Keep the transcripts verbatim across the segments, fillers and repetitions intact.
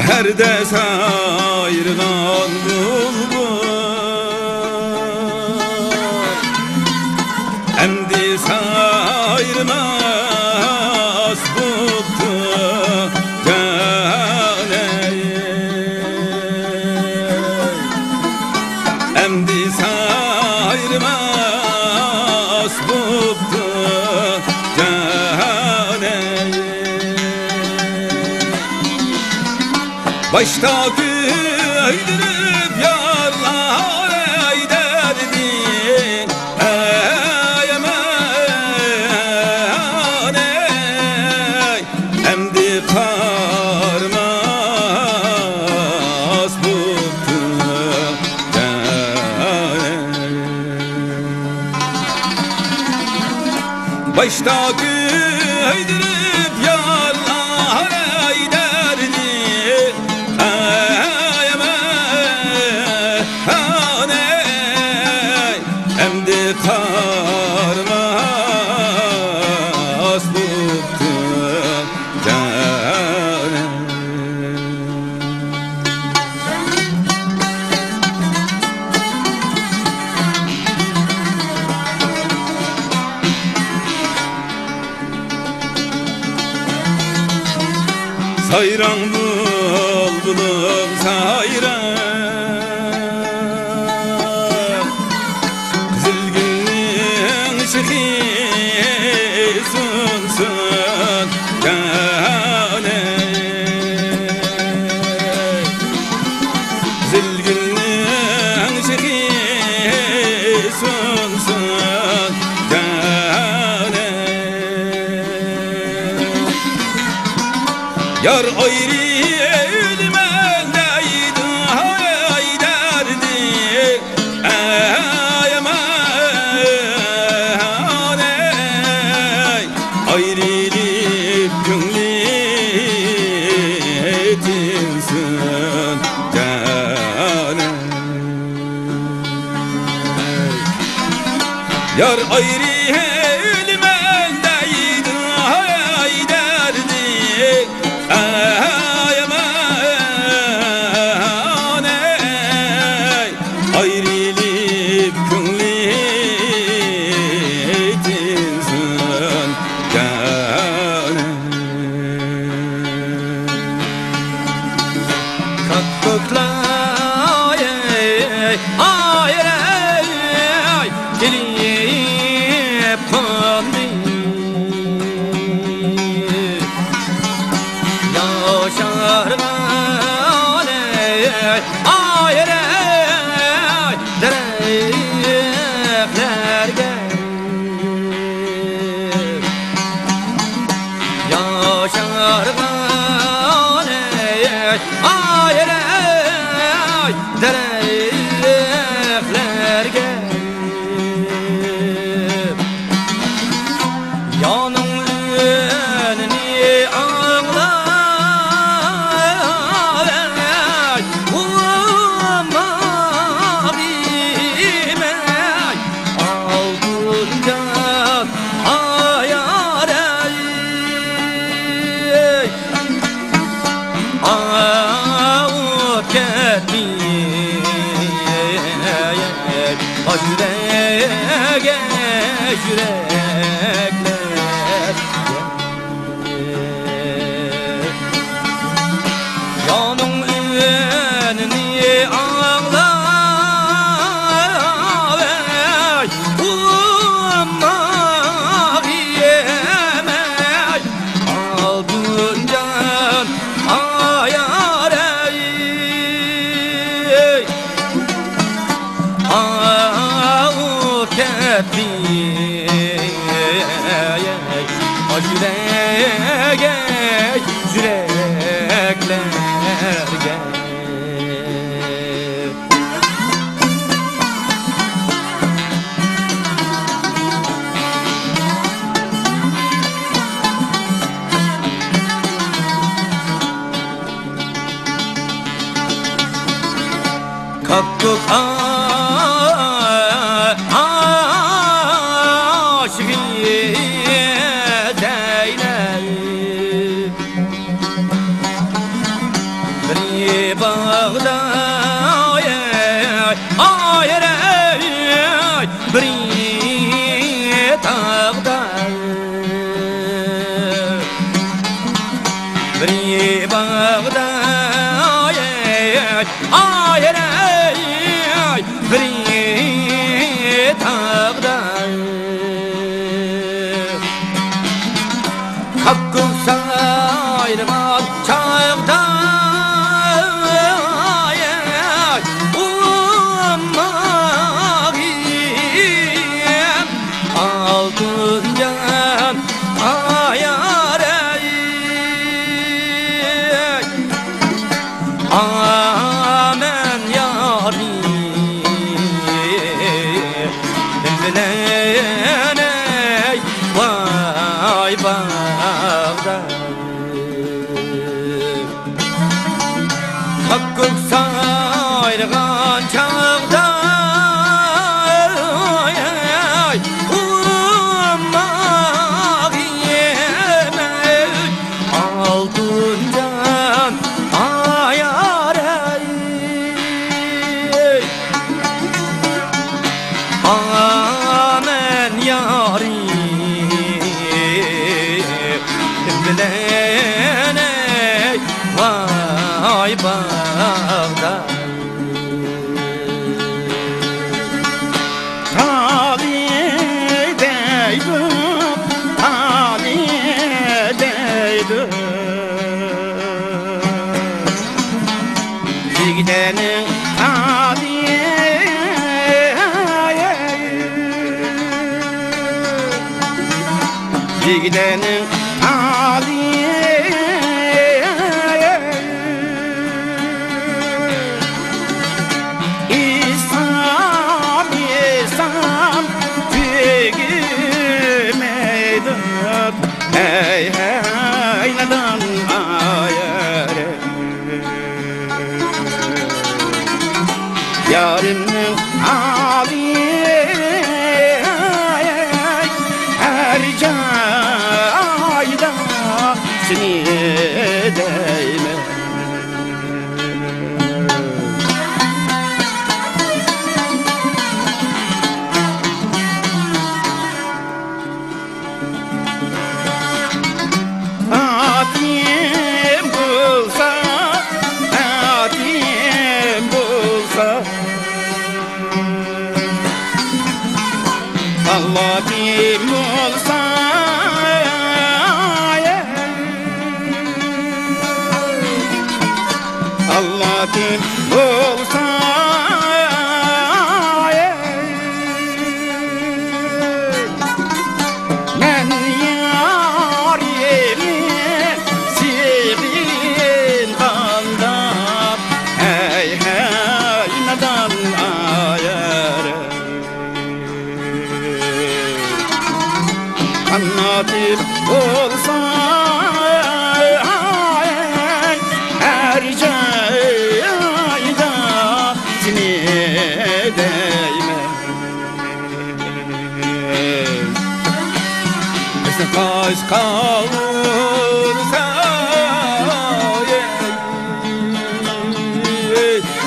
ھەردە سايرىغان بۇلبۇل ئەمدى سايرىماس بوپتۇ جانەي. ئەمدى سايرىماس بوپتۇ جانەي. باشتا كۆيدۈرۈپ يارلار ئەي دەردى، ئەي ئەمەن ئەي. ئەمدى قارىماس بوپتۇ جانەي. باشتا كۆيدۈرۈپ يارلار ئەي دەردى، ئەي ئەمەن ئەي. ئەمدى قارىماس بوپتۇ جانەي. سايراڭ بۇلبۇلۇم سايراڭ، قىزىلگۈلنىڭ شېخى سۇنسۇن جانەي. قىزىلگۈلنىڭ شېخى سۇنسۇن جانەي. يار ئايرىلىمەن دەيدۇ، ھاي دەردى، ئەي ئەمەن ئەي. ئايرىلىپ كۆڭلى تىنسۇن جانەي. يار ئايرىلىمەن دەيدۇ، ھاي دەردى، ئەي ئەمەن ئەي. ئايرىلىپ كۆڭلى تىنسۇن جانەي. كاككۇكلار، ئاي، ئاي، ئاي، كېلىپ قوندى. ياشارغان، ئاي، ئاي، دەرەخلەرگە. ياشارغان ئاي، ئاي، دەرەخلەرگە يانىڭ ئۈنىنى ئاڭلاپ، ئۇمماغىمەي ئالتۇنجان ئايارەي. ئاۋۇپ كەتتى ئاشۇرەگە يۈرەكلەر. يانىڭ ئۈنىنى ئاڭلاپ، ئۇمماق يەمەي ئالتۇنجان ئايارەي. ئاۋۇپ كەتتى ئاشۇرەگە يۈرەكلەرگە. كاككۇك ئاشىقى زەينەپ، بىر باغدا، ئاق كۆك سايرىغان چاغدا، ئۇرماق يېمەك ئالتۇنجان ئايار ئەي. ئامان يارىم بىلەن ئەي ۋاي باغدا. تالى دەيدۇ، تالى دەيدۇ. يىگدەنىڭ تالى، يىگدەنىڭ تالى. ئېيتسام، ئېيتسام تۈگىمەيدۇ. ھەي، ھەي، نادان ئايار. يارىمنىڭ ھالى ھەر جايدا سېنى دەيمەن. ئاتىم بولسا، ئاتىم بولسا، ئاللاتىم بولسا، ئاللاتىم بولسا، مەن يارىمنى سېغىنغاندا، ھەي، ھەي، نادان ئايار. قاناتىم بولسا، ھەر جايدا سېنى دەيمەن. بىزنى قاش قاۋۇرسا،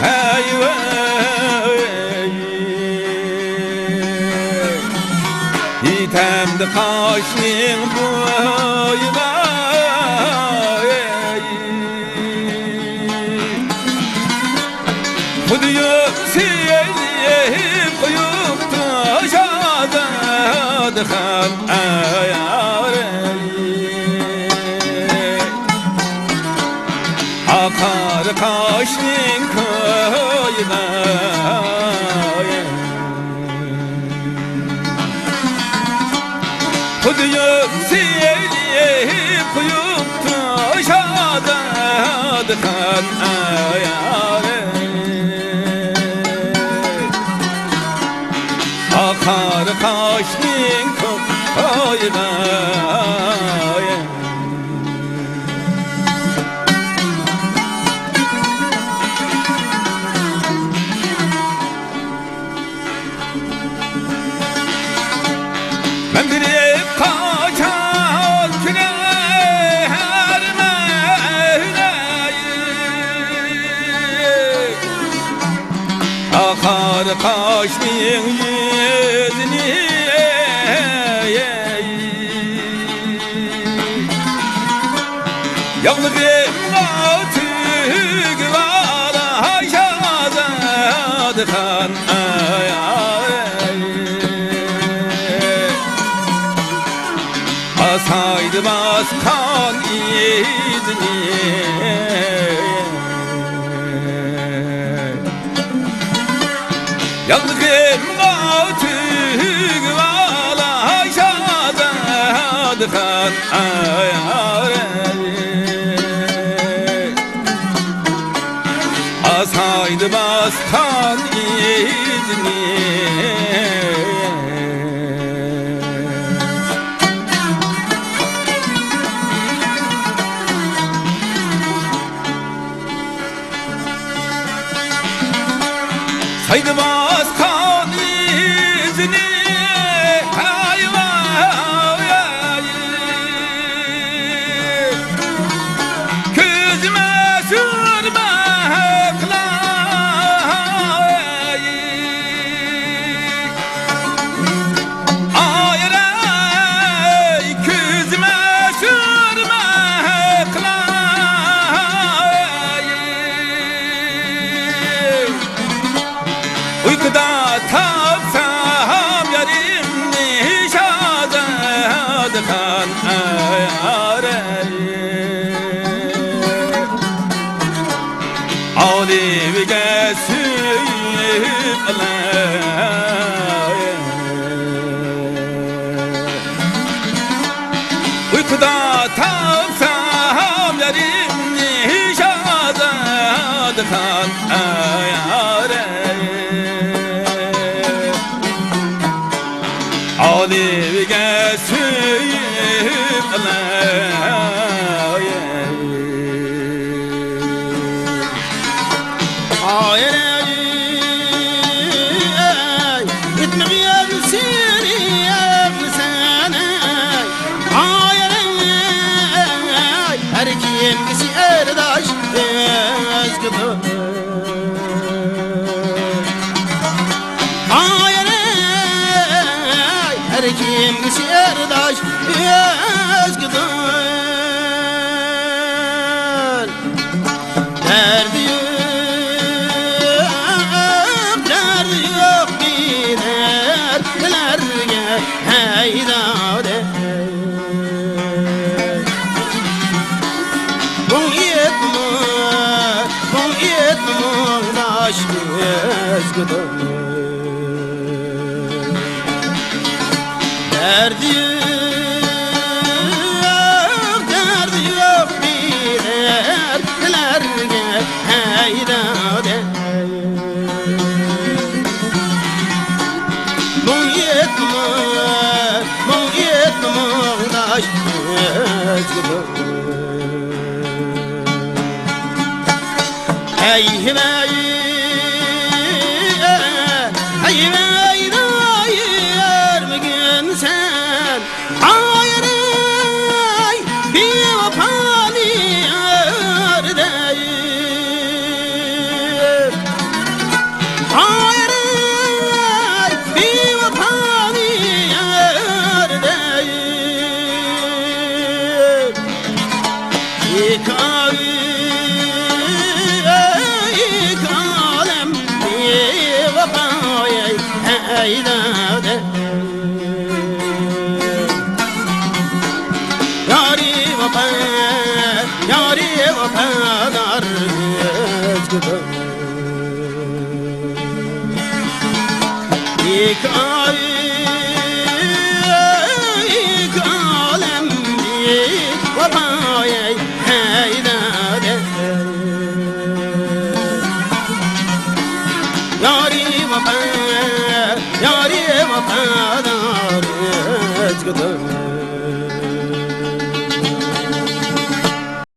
ھەي، ۋەي. يېتەمدى قاشنىڭ بويىغا، خۇدىيۇم سېنى قويۇپتۇ شازادىخان ئايارى. ئاقار قاشنىڭ كويىدا، خۇدىيۇم سېنى قويۇپتۇ شازادىخان ئايارى. ئاقار قاشنىڭ كويىدا. مەن بېرىپ قاچان كۈلەر مەۋلاي، ئاقار قاشنىڭ يۈزىنى. ياغلىرىمغا تۈگۈۋالا شازادىخان ئايارى. ئاسايدۇ باسقان ئىزىنى. ياغلىرىمغا تۈگۈۋالا شازادىخان ئايارى. ئاسايدۇ باسقان ئىزىنى. ئاي، ئاي، ئالىيىگە سۆيۈپ قىلاي. ئاي، ئاي، ئاي، ئېيتمىغىن سېنى ئەمسەن، ئاي، ئاي، ئاي، ئاي، ھەر كىمگىسى ئەرداش ئۆزگىدۇر. ئاي، ئاي، ھەر كىمگىسى ئەرداش ئۆزگىدۇر. دەردى يوق، دەردى يوق بىدەردلەرگە ھەيدەۋدە. مۇڭ ئېيتما، مۇڭ ئېيتما، مۇڭداش ئۆزگىدۇر. دەردى يوق، دەردى يوق بىدەردلەرگە ھەيدەۋدە. مۇڭ ئېيتما، مۇڭ ئېيتما، مۇڭداش ئۆزگىدۇر. ھەي ۋەي، ھەي ۋەي، دايىرمىگىن سەن، ئايرىي بىۋاپانى ئەردەي. ئايرىي بىۋاپانى ئەردەي. ئىككى ئاۋۇ، ئىككى ئالەم بىۋاپاي ئەيلەدى. يارى ۋاپا، يارى ۋاپادار ئۆزگىدۇر. ئىككى